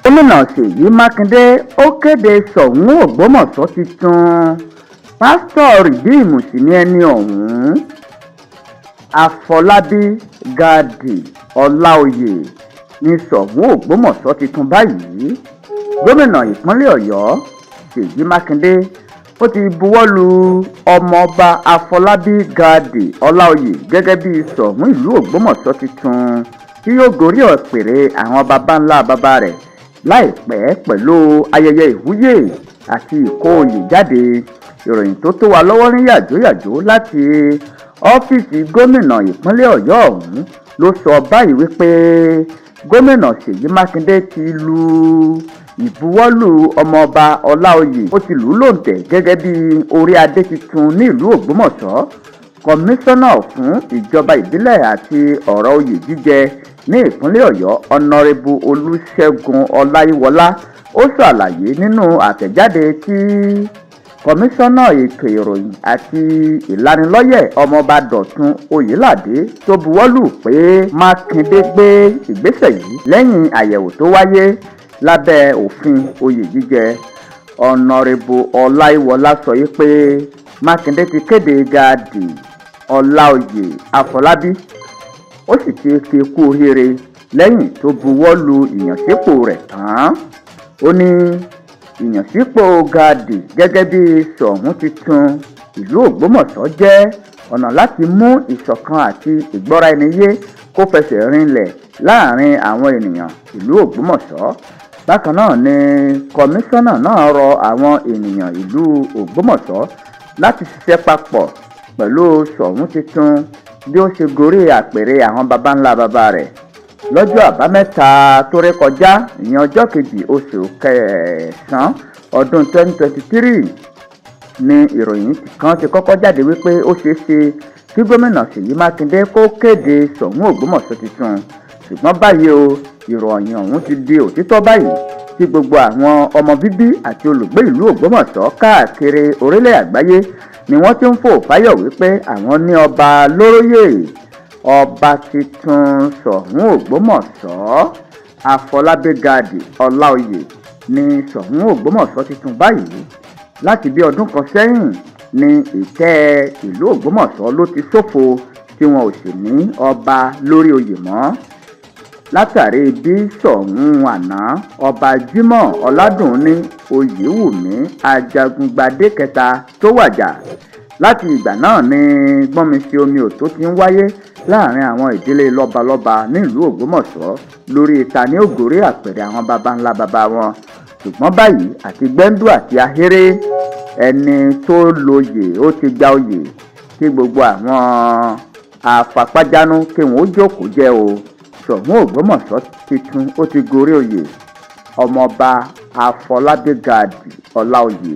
Gómìnà Ṣèyí Mákindè ó kéde Soun Ògbómọ̀ṣọ́ tuntun. Pásítọ̀ Rìdíìmù sì ni ẹni ọ̀hún. Àfọlábí Gáàdì Ọláòyè ní Soun Ògbómọ̀ṣọ́ tuntun báyìí. Gómìnà ìpínlẹ̀ Ọ̀yọ́ Ṣèyí Mákindé ó ti buwọ́ lu Ọmọọba Àfọlábí Gáàdì Ọláòyè gẹ́gẹ́ bíi Soun ìlú Ògbómọ̀ṣọ́ tuntun tí yóò gorí àpèrè àwọn baba ńlá baba rẹ̀ láìpẹ́ pẹ̀lú ayẹyẹ ìwúyè àti ìkó oyè jáde. Ìròyìn tó tó wa lọ́wọ́ ní yàjóyàjó láti ọ́fíìsì gómìnà ìpínlẹ̀ Ọ̀yọ́ ọ̀hún ló sọ báyìí wípé Gómìnà Ṣèyí Mákindé ti lu ìbuwọ́lù Ọmọọba Ọláòyè, ó ti lù ú lóǹtẹ̀ gẹ́gẹ́ bí orí adé tuntun ní ìlú Ògbómọ̀ṣọ́. Kọmíṣánná fún ìjọba ìbílẹ̀ àti ọ̀rọ̀ oyè jíjẹ ní ìpínlẹ̀ Ọ̀yọ́, Ọ̀nàrẹ́bù Olùṣègùn Ọláyíwọlá, ó ṣàlàyé nínú àtẹ̀jáde tí kọmíṣánná ètò ìròyìn àti ìlanilọ́yẹ̀, Ọmọọba Dọ̀tun Oyèládé, tó buwọ́lù pé Mákindé gbé ìgbésẹ̀ yìí lẹ́yìn àyẹ̀wò tó wáyé lábẹ́ òfin oyè jíjẹ. Ọ̀nàrẹ́bù Ọláyíwọlá sọ pé Mákindé ti kéde Gáàdì Ọláòyè Àfọlábí, ó sì ti kí i kú oríire lẹ́yìn tó buwọ́ lu ìyànsípò rẹ̀ tán. Ó ní ìyànsípò Gáàdì gẹ́gẹ́ bíi Soun tuntun ìlú Ògbómọ̀ṣọ́ jẹ́ ọ̀nà láti mú ìṣọ̀kan àti ìgbọ́ra-ẹni-yé kó fẹsẹ̀ rinlẹ̀ láàrin àwọn ènìyàn ìlú Ògbómọ̀ṣọ́. Bákan náà ni kọmíṣánná náà rọ àwọn ènìyàn ìlú Ògbómọ̀ṣọ́ láti ṣiṣẹ́ papọ̀ pẹ̀lú Soun tuntun bí ó ṣe gorí àpèrè àwọn baba ńlá baba rẹ̀. Lọ́jọ́ Àbámẹ́ta tó ré kọjá, ìyẹn ọjọ́ 2 oṣù kẹsàn-án ọdún 2023, ní ìròyìn kan ti kọ́kọ́ jáde wípé ó ṣeé ṣe kí Gómìnà Ṣèyí Mákindé kó kéde Soun Ògbómọ̀ṣọ́ tuntun. Ṣùgbọ́n báyìí o, ìròyìn ọ̀hún ti di òtítọ́ báyìí, tí gbogbo àwọn ọmọ bíbí àti olùgbé ìlú Ògbómọ̀ṣọ́ káàkiri orílẹ̀ àgbáyé ni wọ́n ti ń fò fáyọ̀ wípé àwọn ní ọba lóróyè. Ọba tuntun Soun Ògbómọ̀ṣọ́, Àfọlábí Gáàdì Ọláòyè ní Soun Ògbómọ̀ṣọ́ tuntun báyìí. Láti bí ọdún kan sẹ́yìn ní ìtẹ́ ìlú Ògbómọ̀ṣọ́ ló ti ṣófo, tí wọn ò sì ní ọba lórí oyè mọ́, látàrí bí Soun àná, Ọba Jimoh Ọládùnní Oyèwùmí Ajagungbadé kẹta, tó wájà. Láti ìgbà náà ni gbọ́nmi-sí-omi-ò-tó ti ń wáyé láàrin àwọn ìdílé lọ́balọ́ba nílùú Ògbómọ̀ṣọ́ lórí ta ní ó gorí àpèrè àwọn baba ńlá baba wọn. Ṣùgbọ́n báyìí, àti gbẹ́ndú àti ahéré, ẹni tó lóyè ó ti gba oyè, kí gbogbo àwọn afapájánú kí wọn ó jókòó jẹ́ o. Soun Ògbómọ̀ṣọ́ tuntun ó ti gorí oyè, Ọmọọba Àfọlábí Gáàdì Ọláòyè.